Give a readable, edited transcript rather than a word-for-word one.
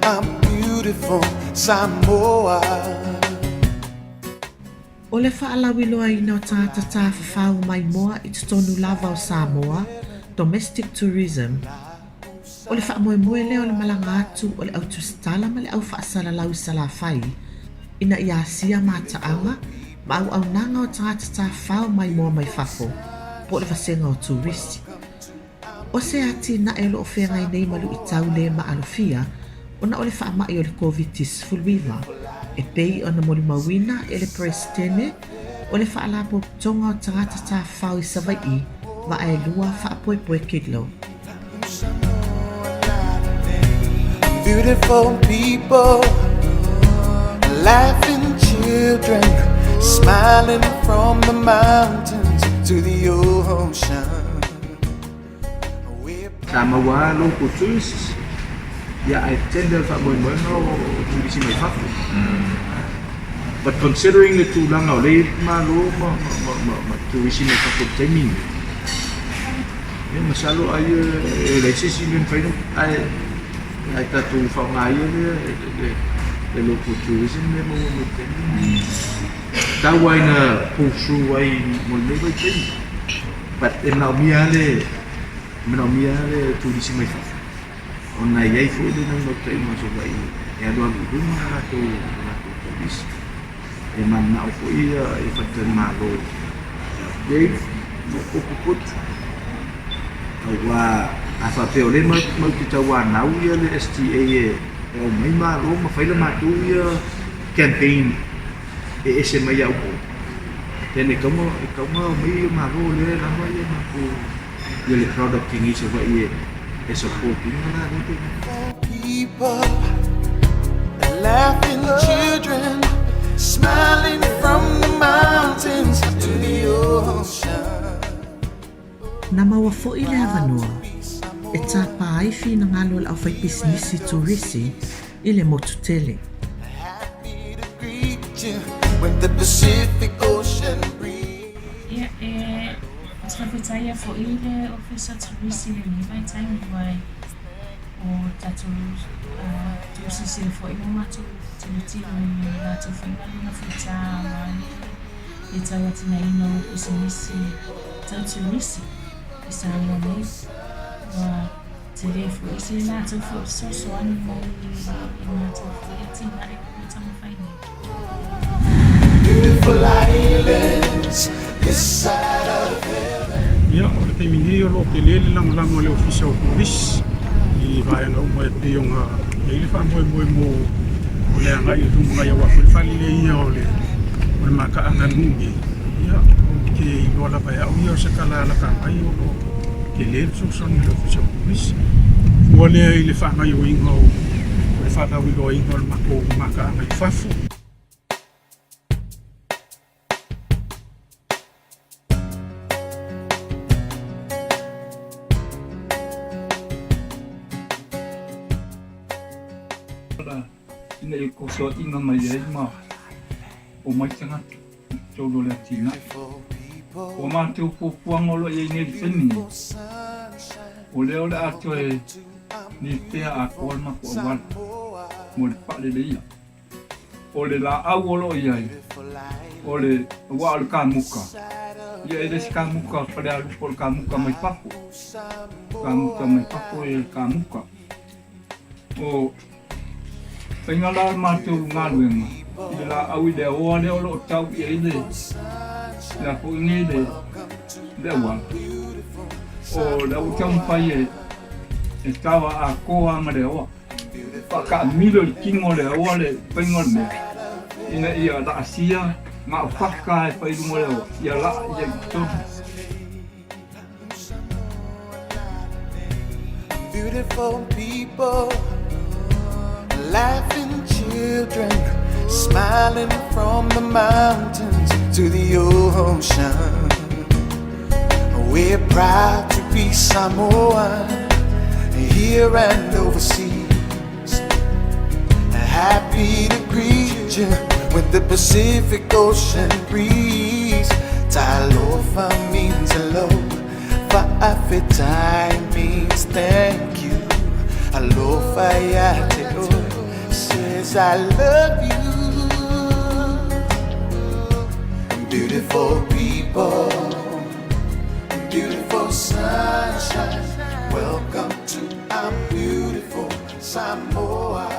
I'm beautiful Samoa. O le faalauiloaina o tagata tafafao maimoa i totonu lava o Samoa, domestic tourism, o le faamoemoe lea o le malaga atu o le au tusitala ma le au faasalalau i Salafai ina ia asia mataaga ma auaunaga o tagata tafafao maimoa mai fafo po o le vasega o turisi. O se atinae o lo o feagai nei ma luitau le maalofia ona o le faamai o le Koviti-19, e pei ona molimauina e le Peresetene o le Faalapotopotoga o Tagata Tafafao i Savaii, Vaaelua Faapoepoe Kidlow. Beautiful people, laughing children, smiling from the mountains to the ocean. We're Sa maua lava local tourists, ia ae tele le faamoemoega o turisi mai fafo. But considering le tulaga o lea e i ai Malo ma ma turisi mai fafo i le taimi lenei, ia masalo ai e leai se isi mea e mafai ona ae ae tatou faaaoga ia le le local tourism lea e maua mai i le taimi lenei. Tau lava ina pull through ai mo lenei vaitaimi. But e manaomia lava le e manaomia lava le turisi mai fafo ona e i ai foi le naunautaiga o Savaii e alualu i luga a latou latou turisi. E mananao foi ia i faletalimalo e upgrade ma potupotu aua a faapea o lea matou te tauanau ia le STA e aumai malo ma fai le matou ia campaign e ese mai au o. Then e tatau e tatau ona aumai ia malo lea e lava ia matou ia le product i Savaii e support ina la lea tulaga. People, laughing children, smiling from the mountains to the ocean. Na maua foi le avanoa e tapa ai finagalo o le aufaipisinisi turisi i le motu tele. Happy to greet you with the Pacific Ocean breeze. Ia, e faafetaia foi le Ofisa Turisi i lenei vaitaimi aua o tatou tou silasila foi ma matou tilotilo i le latou faigaluega fita aua le tauatinaina o pisinisi tau turisi i Samoa nei. Ua tele foi se latou foi fesoasoani mai i matou foi atinae o lo o taumafai nei. Beautiful islands, this side of heaven. Ia, o le taimi nei o lo o tele le lagolago a le Ofisa o Turisi i vaega uma e pei ona i ai le faamoemoe mo le agai i luma aua foi le faaleleia o le o le mataaga nuu nei. Ia, ou te iloa lava e au ia o se tala e alata mai o lo o tele le fesoasoani a le Ofisa o Turisi. Fua lea i le faagaoioiga o le faalauiloaina o le matou mataaga i fafo. Ina ia kosoaʻiga mai ai ma omai tagata i totonu o le atinae. O a matou fuafuaga o lo o i ai nei i le taimi nei, o lea o le a toe lipea atoa le matou auala mo le faaleleia. O le laau o lo o i ai, o le aua o le kamuka, ia e le se kamuka Falealupo o le kamuka mai fafo. Kamuka mai fafo e le kamuka. O faiga la o le matou galuega i le laau i le aoa lea o lo o tau i ai le le a foi nei le le auala. O le ua taumafai e e taoa atoa ma le aoa. Faataamilo i le tino o le aoa le faiga o le mea ina ia laasia na o faka e fai i luga o le aoa ia laa ia i totonu. Beautiful people, laughing children, smiling from the mountains to the ocean. We're proud to be Samoan here and overseas. Happy to greet you with the Pacific Ocean breeze. Talofa means hello, Fa'afetai means thank you. Alofa ia te oe. says I love you. Beautiful people, beautiful sunshine. Welcome to our beautiful Samoa.